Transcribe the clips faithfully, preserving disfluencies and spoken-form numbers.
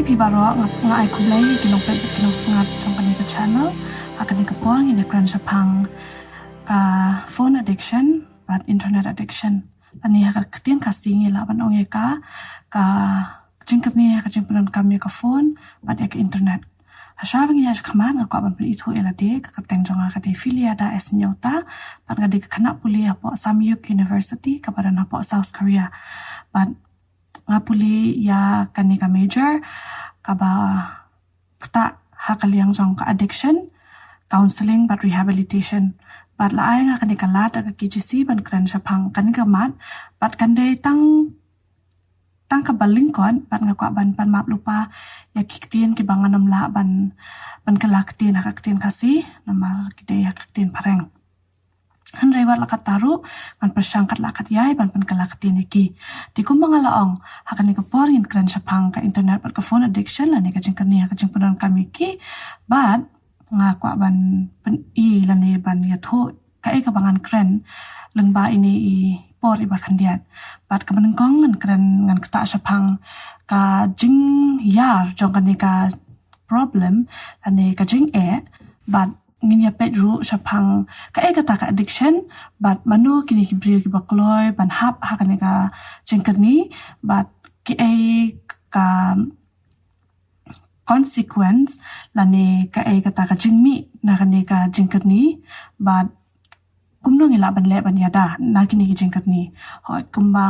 Phi baroh, nga, nga ai khublei ïa ki nongpeit bad ki nongsngat jong kane ka channel. Ha kane ka por ngin ïa kren shaphang ka phone addiction bad internet addiction. Lane ha ka ktien Khasi ngi lah ban ong ïa ka, ka jingkyrni ha ka jingpyndonkam ïa ka phone bad ïa ka internet. Hashwa ba ngin ïa shakmat, nga kwah ban pynithuh ïa lade, ka kyrteng jong nga ka dei Filiada S Nyota, bad nga dei ka khynnah pule hapoh Samyuk University kaba don hapoh South Korea. Bad nga pule ïa kane ka major kaba ktah ha ka liang jong ka addiction, counselling bad rehabilitation. Bad la ai nga kane ka lad da ka K G C ban kren shaphang kane ka mat, bad kan dei tang tang kaba lyngkot, bad nga kwah ban pan map lypa ïa ki ktien kiba ngan ym lah ban, ban kylla ktien ha ka ktien Khasi, namar ki dei ha ka ktien phareng. Hynrei wat la katta ruh, ngan pyrshang katba lah kat ïai ban pynkylla ktien ïa ki. Te kumba nga la ong, ha kane ka por ngin kren shaphang ka internet bad ka phone addiction lane ka jingkyrni ha ka jingpyndonkam ïa ki, bad nga kwah ban pyni lane ban ïathuh kaei kaba ngan kren lyngba ine i por iba khyndiat. Bad kaba nyngkong ngan kren, ngan ktah shaphang ka jingïar jong kane ka problem lane ka jingeh, bad ngin ïa peit ruh shaphang kaei kata ka addiction, bad mano kine ki briew kiba kloi ban hap ha kane ka jingkyrni, bad kiei ka consequence lane kaei kata ka jingmih na kane ka jingkyrni, bad kumno ngi lah ban leh ban ïada na kine ki jingkyrni. Hooid, kumba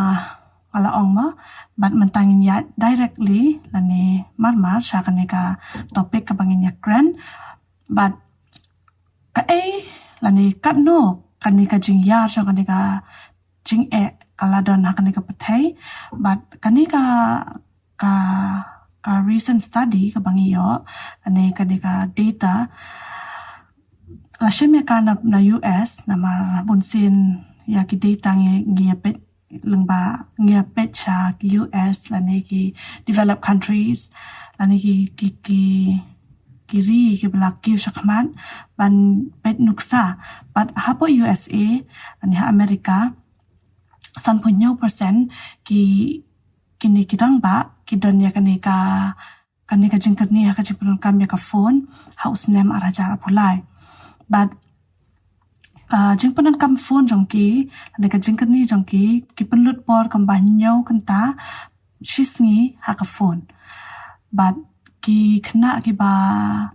nga la ong mo, bad mynta ngin ïaid directly lane marmar sha kane ka topic kaba ngin ïa kren, bad kaei lane katno kane ka jingïar jong kane ka jingeh ka la don ha kane ka pyrthei, bad kane ka, ka, ka recent study kaba ngi ïoh, lane kane ka data, la shim ïa ka na, na U S, namar bunsien ïa ki data ngi, ngi ïa peit lyngba, ngi ïa peit sha ki U S lane ki developed countries, lane ki, ki, ki, ki ri kiba la kiew shakhmat ban peit nuksa. Bad hapoh U S A lane ha America, sanphew hynñiew percent ki, kine ki rangbah ki don ïa kane ka, kane ka jingkyrni ha ka jingpyndonkam ïa ka phone ha u snem ar hajar arphew lai. Bad ka jingpyndonkam phone jong ki, lane ka jingkyrni jong ki, ki pynlut por kumba hynñiew kynta shi sngi ha ka phone. Bad ki khynnah kiba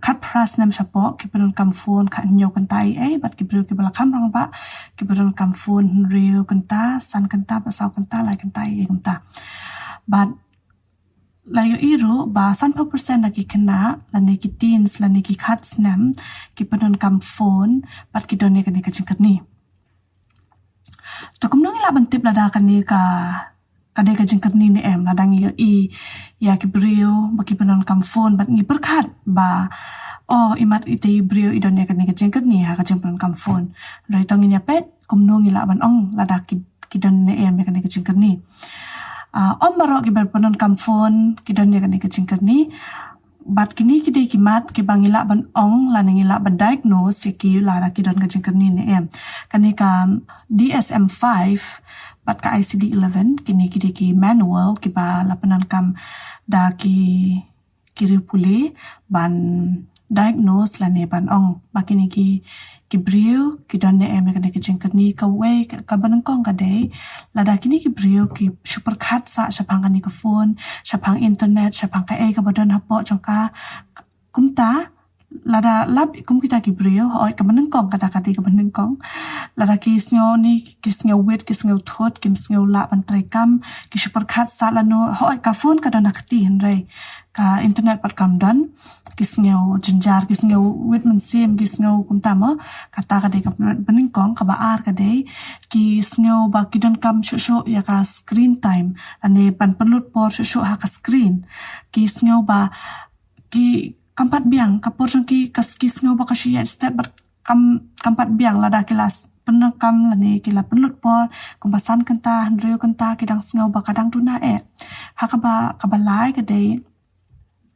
khatphra snem shapoh ki pyndonkam phone khathynñiew kynta eiei, bad ki briew kiba la kham rangbah ki pyndonkam phone hynriew kynta, san kynta, bad saw kynta, lai kynta eiei kumta. Bad la ïohi ruh ba sanphew percent na ki khynnah lane ki teens lane ki khat snem ki pyndonkam phone bad ki don ïa kane ka jingkyrni. To kumno ngi lah ban tip lada kane ka, ka dei ka jingkyrni ne em, lada ngi ïohi ïa ki briew ba ki pyndonkam phone bad ngi pyrkhat ba, oh, imat ita i briew i don ïa kane ka jingkyrni ha ka jingpyndonkam phone. Hynrei to ngin ïa peit kumno ngi lah ban ong lada ki, ki don ne em ïa kane ka jingkyrni. Ah, ym baroh kiba pyndonkam phone ki don ïa kane ka jingkyrni. Bad kine ki dei ki mat kiba ngi lah ban ong lane ngi lah ban diagnose ïa ki lada ki don ka jingkyrni ne em. Kane ka D S M five bad ka I C D eleven, kine ki dei ki manual kiba la pyndonkam da ki, ki riewpule ban diagnose lane ban ong ba kine ki, ki briew ki don ne em ïa kane ka jingkyrni. Kawei ka, kaba nyngkong ka dei lada kine ki briew ki shu pyrkhat sah shaphang kane ka phone, shaphang internet, shaphang kaei kaba don hapoh jong ka. Kumta lada lap kum kita ki briew, hooid, kaba nyngkong, kata ka dei kaba nyngkong, lada ki sngew ni, ki sngew wit, ki sngew thut, kim sngew lah ban trei kam, ki shu pyrkhat sah lano, hooid, ka phone ka don ha kti hynrei ka internet pat kam don, ki sngew jynjar, ki sngew wit mynsiem, ki sngew kumta mo. Kata ka dei kaba nyngkong. Kaba ar ka dei ki sngew ba ki donkam shuh shuh ïa ka screen time, lane ban pynlut por shuh shuh ha ka screen. Ki sngew ba ki, kam pat biang ka por jong ki, ka, ki sngew ba ka shu ïaid stet bad kam, kam pat biang lada ki la s-, pyndonkam lane ki la pynlut por kumba san kynta, hynriew kynta, ki dang sngew ba ka dang duna eh. Ha kaba, kaba lai ka dei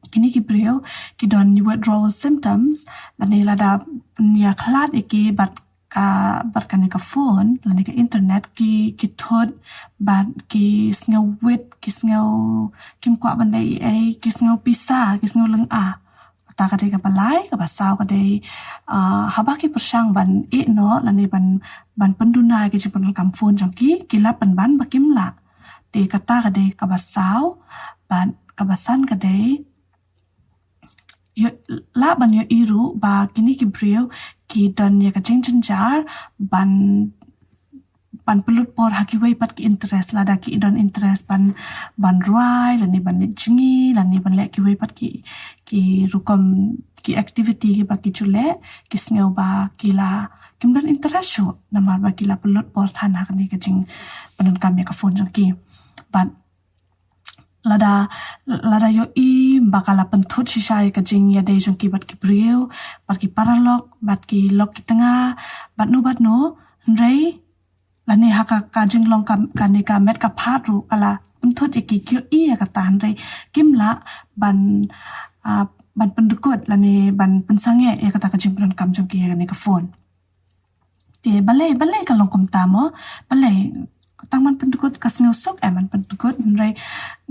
kine ki briew ki don withdrawal symptoms, lane lada pynïakhlad ïa ki bad kata bad kane ka phone lane ka internet ki, ki thut bad ki sngew wit, ki sngew kim kwah ban leh ei ei, ki sngew pisa, ki sngew lynga. Kata ka dei kaba lai. Kaba saw ka dei, ah, haba ki pyrshang ban ïeh noh lane ban, ban pynduna ïa ka jingpyndonkam phone jong ki, ki la pynban ba kim lah. Te kata ka dei kaba saw. Bad kaba san ka dei, ïoh, lah ban ïohi ruh ba kine ki briew ki don ïa ka jingjynjar ban, ban pynlut por ha kiwei pat ki interest. Lada ki don interest ban, ban rwai lane ban leit jngi lane ban leh kiwei pat ki, ki rukom ki activity kiba ki ju leh, ki sngew ba ki la, kim don interest shuh namar ba ki la pynlut por than ha kane ka jingpyndonkam ïa ka phone jong ki. Bad lada, lada ïohi ba ka la pynthut shisha ïa ka jingïadei jong ki bad ki briew, bad ki paralok, bad ki lok ki tnga, bad no bad no, hynrei lane ha ka, ka jinglong ka, kane ka met ka phad ruh ka la pynthut ïa ki, ki ïohi ïa kata, hynrei kim lah ban, ah, ban pyndkut lane ban pynsangeh ïa kata ka jingpyndonkam jong ki ïa kane ka phone. Te balei, balei ka long kumta mo? Balei? Tang ban pyndkut, ka sngewbha suk em ban pyndkut, hynrei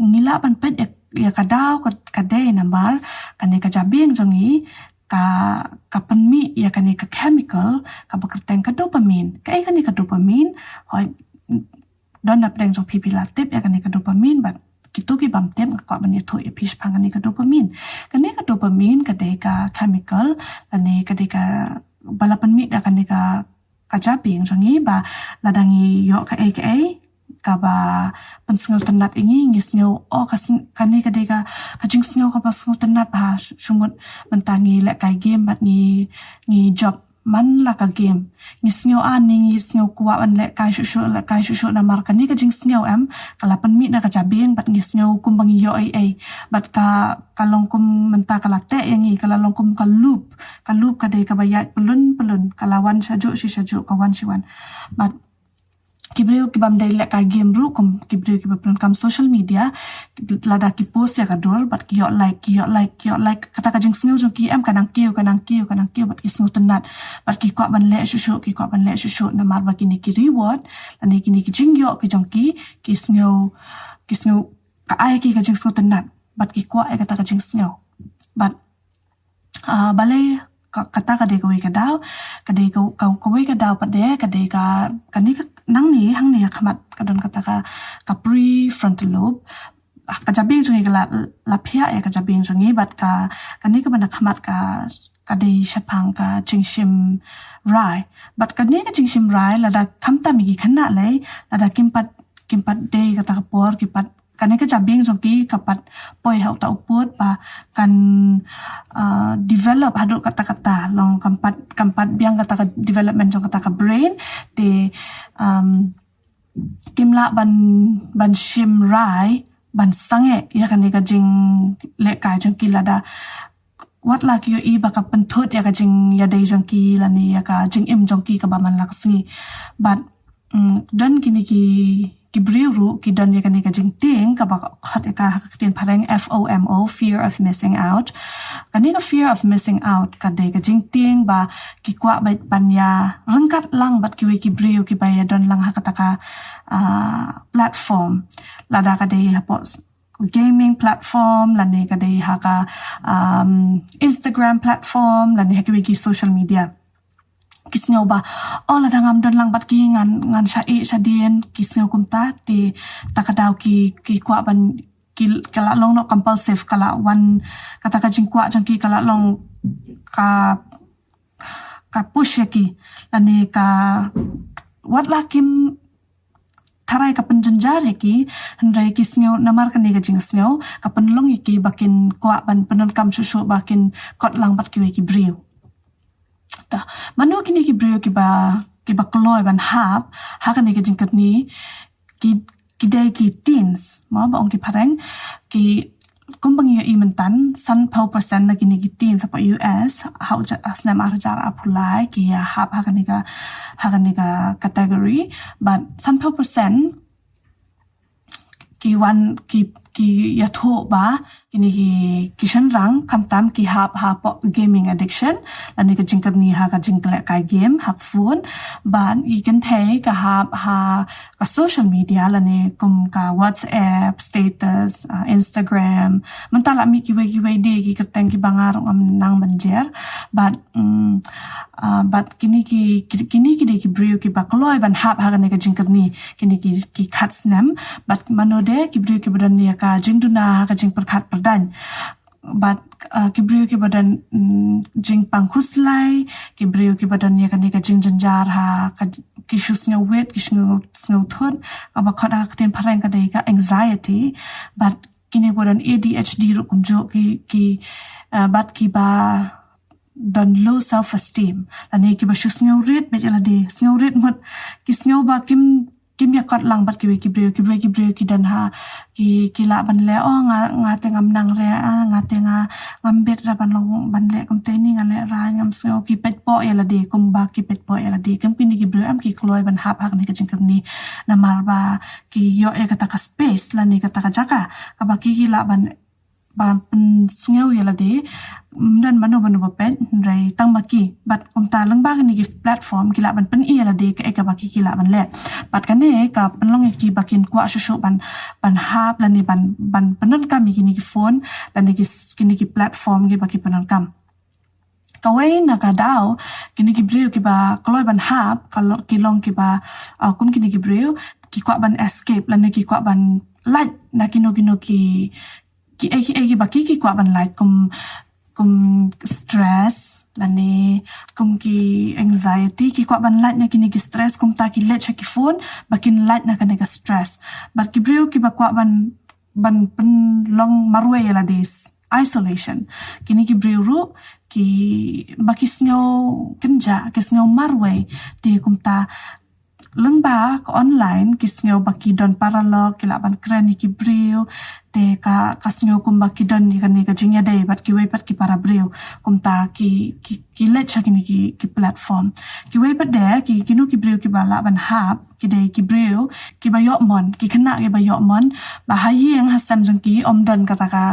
ngi lah ban peit ïa, ïa ka daw ka, ka dei namar kane ka jabieng jong ngi ka, ka pynmih ïa kane ka chemical kaba kyrteng ka dopamine. Kaei kane ka dopamine? Hooid, don na pdeng jong phi phi la tip ïa kane ka dopamine, bad kito ki bym tip nga kwah ban ïathuh ïa phi shaphang kane ka dopamine. Kane ka dopamine ka dei ka chemical lane ka dei kaba la pynmih da kane ka, ka jabieng jong ngi ba lada ngi ïoh kaei kaei kaba pynsngewtynnat ïa ngi, ngi sngew, oh, ka sng-, kane ka dei ka, ka jingsngew kaba sngewtynnat ba, shu-, shu mut mynta ngi lehkai game bad ngi, ngi jop man la ka game. Ngi sngew, ah, ngi sngew kwah ban lehkai shuh shuh, lehkai shuh shuh namar kane ka jingsngew em ka la pynmih na ka jabieng bad ngi sngew kumba ngi ïoh ei ei. Bad ka, ka long kum mynta ka la teh ïa ngi, ka la long kum ka loop. Ka loop ka dei kaba ïaid pyllun pyllun, ka la wan shajuh shi shajuh, ka wan shi wan. Bad ki briew ki bym dei lehkai game ruh, kum ki briew kiba pyndonkam social media, lada ki post ïa ka dur bad ki ïoh like, ki ïoh like, ki ïoh like, kata ka jingsngew jong ki em ka nang kiew, ka nang kiew, ka nang kiew, bad ki sngewtynnat, bad ki kwah ban leh shuh shuh, ki kwah ban leh shuh shuh namar ba kine ki reward lane kine ki jingïoh ki jong ki, ki sngew, ki sngew, ka ai ki ka jingsngewtynnat bad ki kwah ïa kata ka jingsngew. Bad, ah, balei ka, kata ka dei kawei ka daw, ka dei ka, ka, kawei ka daw pat de, ka dei ka, kane ka, nangne, hangne ha khmat ka don kata ka, ka prefrontal lobe. Ah, ka jabieng jong ngi ka la, la phiah ïa ka jabieng jong ngi, bad ka, kane kaba na khmat ka, ka dei shaphang ka jingshim rai. Bad kane ka jingshim rai, lada khamtam ïa ki khynnah lei, lada kim pat, kim pat dei kata ka por, ki pat, kane ka jabieng jong ki ka pat poi ha uta u pud ba kan, ah, develop haduh katta katta, long kam pat, kam pat biang kata ka development jong kata ka brain, te, um, kim lah ban, ban shim rai, ban sangeh ïa kane ka jinglehkai jong ki lada wat la ki ïohi ba ka pynthut ïa ka jingïadei jong ki lane ïa ka jingim jong ki kaba man la ka sngi. Bad, mm, don kine ki, ki briew ruh ki don ïa kane ka jingtieng kaba khot ïa ka ha ka ktien phareng FOMO, fear of missing out. Kane ka fear of missing out ka dei ka jingtieng ba ki kwah ba ban ïa ryngkat lang bad kiwei ki briew kiba ïa don lang ha kata ka, ah, platform. Lada ka dei hapoh gaming platform, lane ka dei ha ka, um, Instagram platform, lane ha kiwei ki social media. Ki sngew ba, oh, lada ngam don lang bad ki ngan, ngan shah ïeh shah dien, ki sngew kumta, te ta ka daw ki, ki kwah ban, ki, ka la long noh compulsive, ka la wan, kata ka jingkwah jong ki ka la long ka, ka push ïa ki, lane ka, wat la kim tharai ka pynjynjar ïa ki, hynrei ki sngew namar kane ka jingsngew ka pynlong ïa ki ba kin kwah ban pyndonkam shuh shuh ba kin kot lang bad kiwei ki briew. Ta, mano kine ki briew kiba, kiba kloi ban hap ha kane ka jingkyrni, ki, ki dei ki teens, mo, ba ong ki phareng, ki, kumba ngi ïohi mynta, sanphew percent na kine ki teens hapoh US ha u ja-, ha snem ar hajar arphew lai ki ïa hap ha kane ka, ha kane ka category, bad sanphew percent ki wan, ki, ki ïathuh ba kine ki, ki shynrang khamtam ki hap hapoh gaming addiction, lane ka jingkyrni ha ka jingkhleh kai game ha ka phone, bad ki kynthei ka hap ha ka social media lane kum ka WhatsApp status, ah, Instagram, mynta la mih kiwei kiwei de ki kyrteng kiba nga ruh ngam nang ban jer, bad, mm, ah, bad kine ki, ki, kine ki de ki briew kiba kloi ban hap ha kane ka jingkyrni, kine ki, ki khat snem, bad mano de ki briew kiba don ïa ka jingduna ha ka jingpyrkhat pyrdaiñ. Bad, ah, ki briew kiba don, mm, jingpang khuslai, ki briew kiba don ïa kane ka jingjynjar ha ka, ki shu sngewwit, ki shu sngew, sngewthut, kaba khot ha ka ktien phareng ka dei ka anxiety, bad kine ba don A D H D ruh kumjuh ki, ki, ah, bad kiba don low self esteem. Lane kiba shu sngewrit beit ïa lade, sngewrit mut, ki sngew ba kim, kim ïakot lang bad kiwei ki briew, kiwei ki briew ki don ha, ki, ki lah ban leh, oh, nga, nga te ngam nang re, ah, nga te nga, ngam bit re ban long, ban leh kumtei ni, nga leh ra, ngam sngew, ki peit poh ïa lade, kumba ki peit poh ïa lade. Kum kine ki briew em ki kloi ban hap ha kane ka jingkyrni. Namar ba ki ïoh ïa kata ka space lane kata ka jaka kaba ki, ki lah ban, ban pynsngew ïa lade, ym don mano mano ba peit, hynrei tang ba ki. Bad kumta lyngba kine ki platform ki lah ban pyni ïa lade kaei kaba ki, ki lah ban leh. Bad kane ka pynlong ïa ki ba kin kwah shuh shuh ban, ban hap lane ban, ban pyndonkam ïa kine ki phone lane ki s-, kine ki platform kiba ki pyndonkam. Kawei na ka daw, kine ki briew kiba kloi ban hap, ka lo-, ki long kiba, ah, kum kine ki briew, ki kwah ban escape, lane ki kwah ban lait na kino kino ki, kiei kiei kiba ki, ki kwah ban lait, kum, kum stress, lane kum ki anxiety, ki kwah ban lait na kine ki stress, kumta ki leit sha ki phone ba kin lait na kane ka stress. Bad ki briew kiba kwah ban, ban pynlong marwei ïa lade, isolation. Kine ki briew ruh kiba ki sngew kynjah, ki sngew marwei, te kumta lyngba ka online ki sngew ba ki don paralok, ki lah ban kren ïa ki briew, te ka, ka sngew kumba ki don ïa kane ka jingïadei bad kiwei pat ki para briew. Kumta ki, ki, ki leit sha kine ki, ki platform. Kiwei pat de, ki, kino ki briew kiba lah ban hap, ki dei ki briew kiba ïoh mon, ki khynnah kiba ïoh mon, ba ha ïing ha sem jong ki ym don kata ka,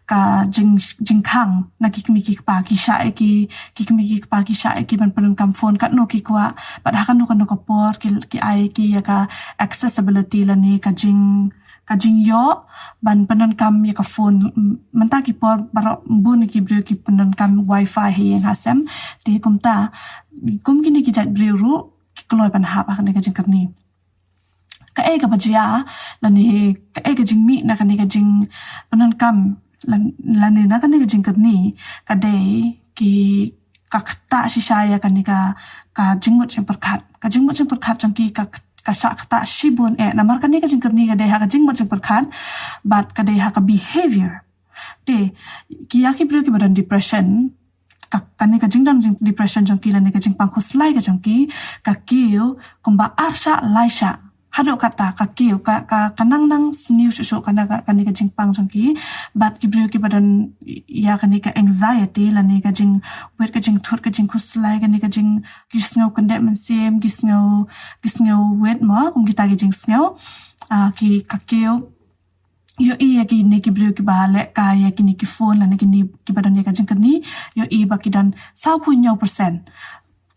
ka jing, jingkhang na ki kmie ki kpa, ki shah ïa ki, ki kmie ki kpa ki shah ïa ki ban pyndonkam phone katno ki kwah, bad ha kano kano ka por ki, ki ai ki ïa ka accessibility lane ka jing, ka jingïoh ban pyndonkam ïa ka phone. Mynta ki por baroh bun ki briew ki pyndonkam wifi ha ïing ha sem. Te kumta, kum kine ki jait briew ruh ki kloi ban hap ha kane ka jingkyrni. Kaei kaba jia, lane kaei ka jingmih na kane ka jingpyndonkam, lan-, lane na kane ka jingkyrni, ka dei ki, ka ktah shisha ïa kane ka, ka jingmut jingpyrkhat. Ka jingmut jingpyrkhat jong ki ka, ka shah ktah shibun eh. Namar kane ka jingkyrni ka dei ha ka jingmut jingpyrkhat, bad ka dei ha ka behavior. Te, ki ïa ki briew kiba don depression, ka, kane ka jingdon jing depression jong ki lane ka jingpang khuslai ka jong ki, ka kiew kumba ar shah lai shah. Haduh katta ka kiew, ka, ka, ka nang nang sniew shuh shuh kane ka, kane ka jingpang jong ki. Bad ki briew kiba don ïa kane ka anxiety lane ka jingwit, ka jingthut, ka jingkhuslai, kane ka jing, ki sngew kyndit mynsiem, ki sngew, ki sngew wit mo, kum kita ki jingsngew. Ah, ki, ka kiew ïohi ïa kine ki briew kiba lehkai ïa kine ki phone lane kine kiba don ïa ka jingkyrni, ïohi ba ki don sawphew hynñiew percent.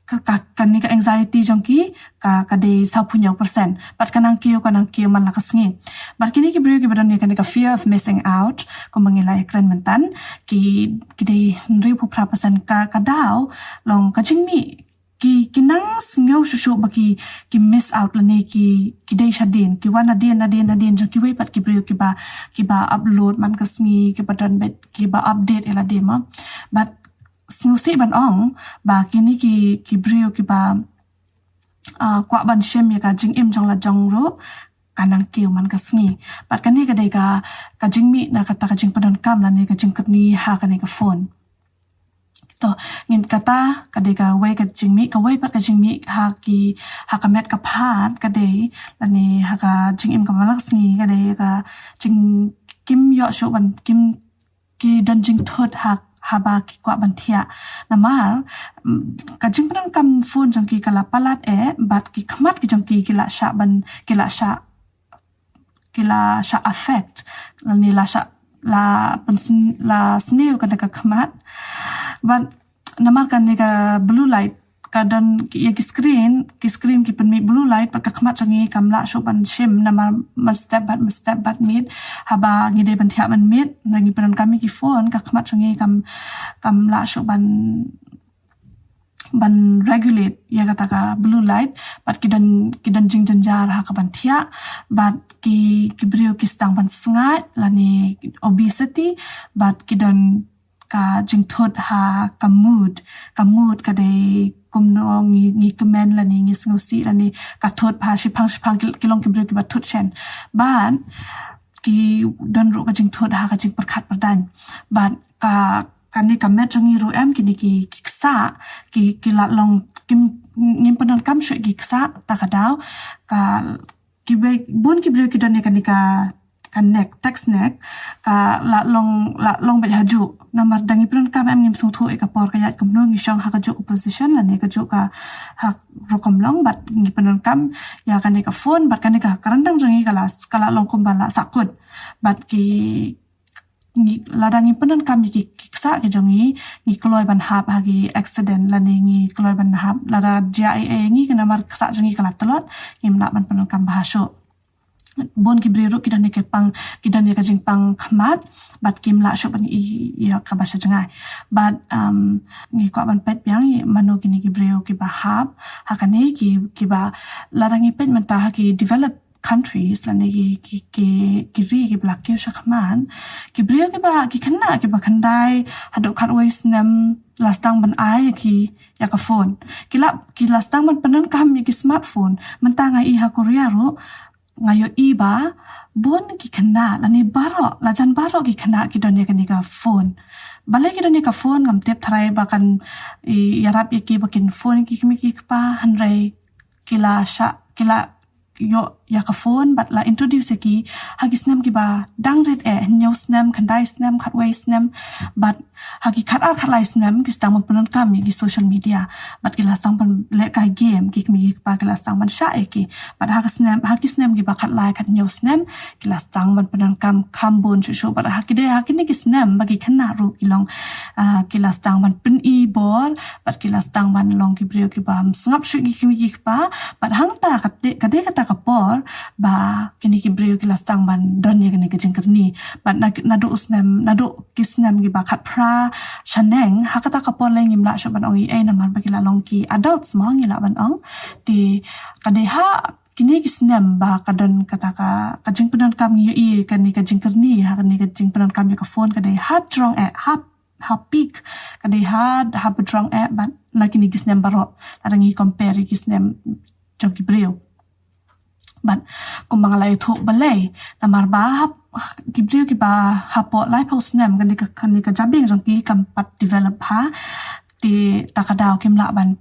Ka, ka, kane ka anxiety jong ki, ka, ka dei sawphew hynñiew percent. Bad ka nang kiew, ka nang kiew man la ka sngi. Bad kine ki briew kiba don ïa kane ka fear of missing out, kumba ngi la ïakren mynta, ki, ki dei hynriewphew phra percent. Ka, ka daw long ka jingmih, ki, ki nang sngew shuh shuh ba ki, ki miss out lane ki, ki dei shadien, ki wan nadien, nadien, nadien jong kiwei pat ki briew kiba, kiba upload man ka sngi, kiba don beit, kiba update ïa lade mo. Bad sngewsih ban ong ba kine ki, ki briew kiba, ah, kwah ban shim ïa ka jingim jong la jong ruh, ka nang kiew man ka sngi. Bad kane ka dei ka, ka jingmih na kata ka jingpyndonkam lane ka jingkyrni ha kane ka phone. To, ngin kata, ka dei kawei ka jingmih, kawei pat ka jingmih ha ki, ha ka met ka phad, ka dei, lane ha ka jingim ka man la ka sngi, ka dei ka jing, kim ïoh shuh ban, kim, ki don jingthut ha, haba ki kwah ban thiah. Namar, mm, ka jingpyndonkam phone jong ki ka la palat eh, bad ki khmat ki jong ki ki la shah ban, ki la shah ki la shah affect, lane la shah, la pynsn-, la sniew ka da ka khmat. Bad namar kane ka blue light, ka don ki, ïa ki screen, ki screen ki pynmih blue light, bad ka khmat jong ngi kam lah shuh ban shim, namar mynstep bad mynstep bad miet, haba ngi dei ban thiah ban miet, ngi pyndonkam ïa ki phone, ka khmat jong ngi kam, kam lah shuh ban, ban regulate ïa kata ka blue light, bad ki don, ki don jingjynjar ha ka ban thiah, bad ki, ki briew ki sdang ban sngaid, lane obesity, bad ki don ka jingthut ha ka mood, ka mood ka dei kumno ngi, ngi kmen lane ngi sngewsih lane ka thut ha shiphang shiphang ki, ki long ki briew kiba thut shen. Bad ki don ruh ka jingthut ha ka jingpyrkhat pyrdaiñ. Bad ka, kane ka met jong ngi ruh em, kine ki, ki ksah, ki, ki la long, kim, ngim pyndonkam shuh ki ksah, ta ka daw, ka, ki briew, bun ki briew ki don ïa kane ka, ka neck, text neck, ka la long, la long beit ha juh. Namar da ngi pyndonkam em ngim sngewthuh ïa ka por ka ïaid kumno ngi shong ha ka juh ka position lane ka juh ka, ha rukom long, bad ngi pyndonkam ïa kane ka phone, bad kane ka, ka ryndang jong ngi ka la, ka la long kumba la sahkut. Bad ki, ngi, lada ngi pyndonkam ïa ki, ki ksah ki jong ngi, ngi kloi ban hap ha ki accident lane ngi kloi ban hap, lada jia ei ei ngi, ka namar ksah jong ngi ka la tlot, ngim lah ban pyndonkam bha shuh. Bun ki briew ruh ki don ïa ka pang, ki don ïa ka jingpang khmat, bad kim lah shuh ban ïohi ïa kaba sha jngai. Bad, um, ngi kwah ban peit biang ïa mano kine ki briew kiba hap ha kane, ki, kiba, lada ngi peit mynta ha ki developed countries lane ki, ki, ki, ki ri kiba la kiew sha khmat, ki briew kiba, ki khynnah kiba khyndai haduh khatwei snem la sdang ban ai ïa ki, ïa ka phone. Ki la, ki la sdang ban pyndonkam ïa ki smartphone. Mynta nga ïohi ha Korea ruh, nga ïohi ba bun ki khynnah lane baroh, la jan baroh ki khynnah ki don ïa kane ka phone. Balei ki don ïa ka phone ngam tip, tharai ba kan, i, ïarap ïa ki ba kin phone ïa ki kmie ki kpa, hynrei ki la shah, ki la ïoh ïa ka phone bad la introduce ïa ki ha ki snem kiba dang rit eh, hynñiew snem, khyndai snem, khatwei snem, bad ha ki khatar khatlai snem ki sdang ban pyndonkam ïa ki social media, bad ki la sdang ban lehkai game, ki kmie ki kpa ki la sdang ban shah ïa ki. Bad ha ka snem, ha ki snem kiba khatlai khathynñiew snem ki la sdang ban pyndonkam kham bun shuh shuh, bad ha ki dei ha kine ki snem ba ki khynnah ruh ki long, ah, ki la sdang ban pyni bor, bad ki la sdang ban long ki briew kibym sngap shuh ïa ki kmie ki kpa. Bad hangta ka dei, ka dei kata ka por ba kine ki briew ki la sdang ban don ïa kane ka jingkyrni. Bad na, naduh u snem, naduh ki snem kiba khatphra shaneng, ha kata ka por lei ngim lah shuh ban ong ei ei namar ba ki la long ki adults mo, ngi lah ban ong. Te ka dei ha kine ki snem ba ka don kata ka, ka jingpyndonkam, ngi ïohi kane ka jingkyrni ha kane ka jingpyndonkam ïa ka phone ka dei ha jrong eh, ha, ha peak, ka dei ha, ha ba jrong eh, bad na kine ki snem baroh, lada ngi compare ïa ki snem jong ki briew. Bad kumba nga la ïathuh balei, namar ba ha, ki briew kiba hapoh laiphew snem, kane ka, kane ka jabieng jong ki kam pat develop bha, te ta ka daw kim lah ban,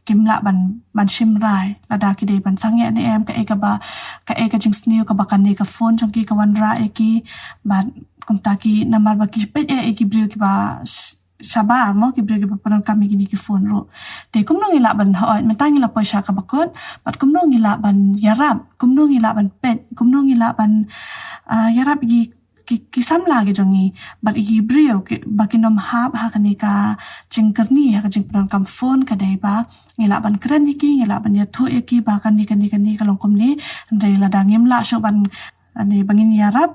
kim lah ban, ban shim rai lada ki dei ban sangeh ne em, kaei kaba, kaei ka jingsniew kaba kane ka phone jong ki ka wanrah ïa ki. Bad kumta ki, namar ba ki peit eh ïa ki briew kiba sh-, shabar mo, ki briew kiba pyndonkam ïa kine ki phone ruh. Te kumno ngi lah ban, hooid, mynta ngi la poi sha kaba kut, bad kumno ngi lah ban ïarap, kumno ngi lah ban peit, kumno ngi lah ban, ah, ïarap ïa ki, ki, ki samla ki jong ngi, bad ïa ki briew ki, ba kin ym hap ha kane ka jingkyrni, ha ka jingpyndonkam phone, ka dei ba ngi lah ban kren ïa ki, ngi lah ban ïathuh ïa ki ba kane, kane, kane ka long kumne, hynrei lada ngim lah shuh ban, lane ba ngin ïarap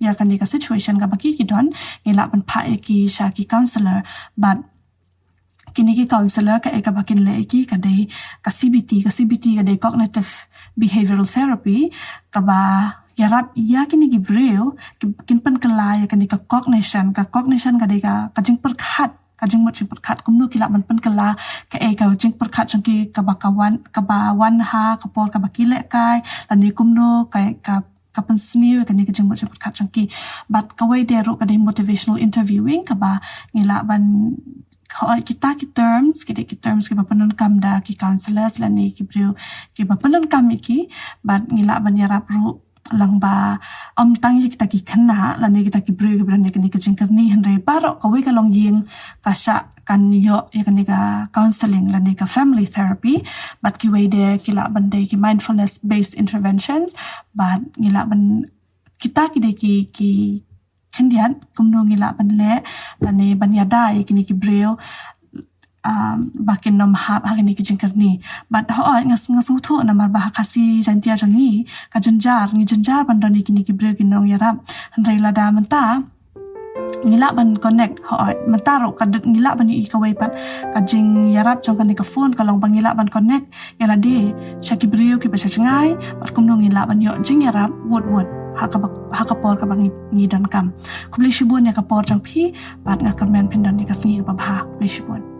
ïa kane ka situation kaba ki, ki don, ngi lah ban phah ïa ki sha ki counselor. Bad kine ki counselor, kaei kaba kin leh ïa ki ka dei ka C B T, ka C B T ka dei cognitive behavioral therapy, kaba ïarap ïa kine ki briew, ki, kin pynkylla ïa kane ka cognition, ka cognition ka dei ka, ka jingpyrkhat, ka jingmut jingpyrkhat, kumno ki lah ban pynkylla kaei ka jingpyrkhat jong ki kaba ka wan, kaba wan ha ka por kaba ki lehkai, lane kumno ka, ka, ka pynsniew kane ka jingmut jingpyrkhat jong ki. Bad kawei de ruh ka dei motivational interviewing, kaba ngi lah ban, hooid, kita ki terms, ki dei ki terms kiba pyndonkam da ki counselors lane ki briew kiba pyndonkam ïa ki, bad ngi lah ban ïarap ruh lyngba, ym tang ïa kita ki khynnah lane kita ki briew kiba don ïa kane ka jingkyrni, hynrei baroh kawei ka longïing ka shah kan ïoh ïa kane ka counselling lane ka family therapy. Bad kiwei de ki lah ban dei ki mindfulness based interventions, bad ngi lah ban kita ki dei ki, ki khyndiat kumno ngi lah ban leh lane ban ïada ïa kine ki briew, um, ba kin ym hap ha kine ki jingkyrni. Bad hooid nga, nga sngewthuh namar ba ha Khasi Jaiñtia jong ngi ka jynjar, ngi jynjar ban don ïa kine ki briew ki nongïarap. Hynrei lada mynta ngi lah ban connect, hooid, mynta ruh ka dei ngi lah ban ïohi kawei pat ka jingïarap jong kane ka phone ka long ba ngi lah ban connect ïa lade sha ki briew kiba sha jngai, bad kumno ngi lah ban ïoh jingïarap wut wut ha kaba, ha ka por kaba ngi, ngi donkam. Khublei shibun ïa ka por jong phi, bad nga kyrmen phin don ïa ka sngi kaba bha. Khublei shibun.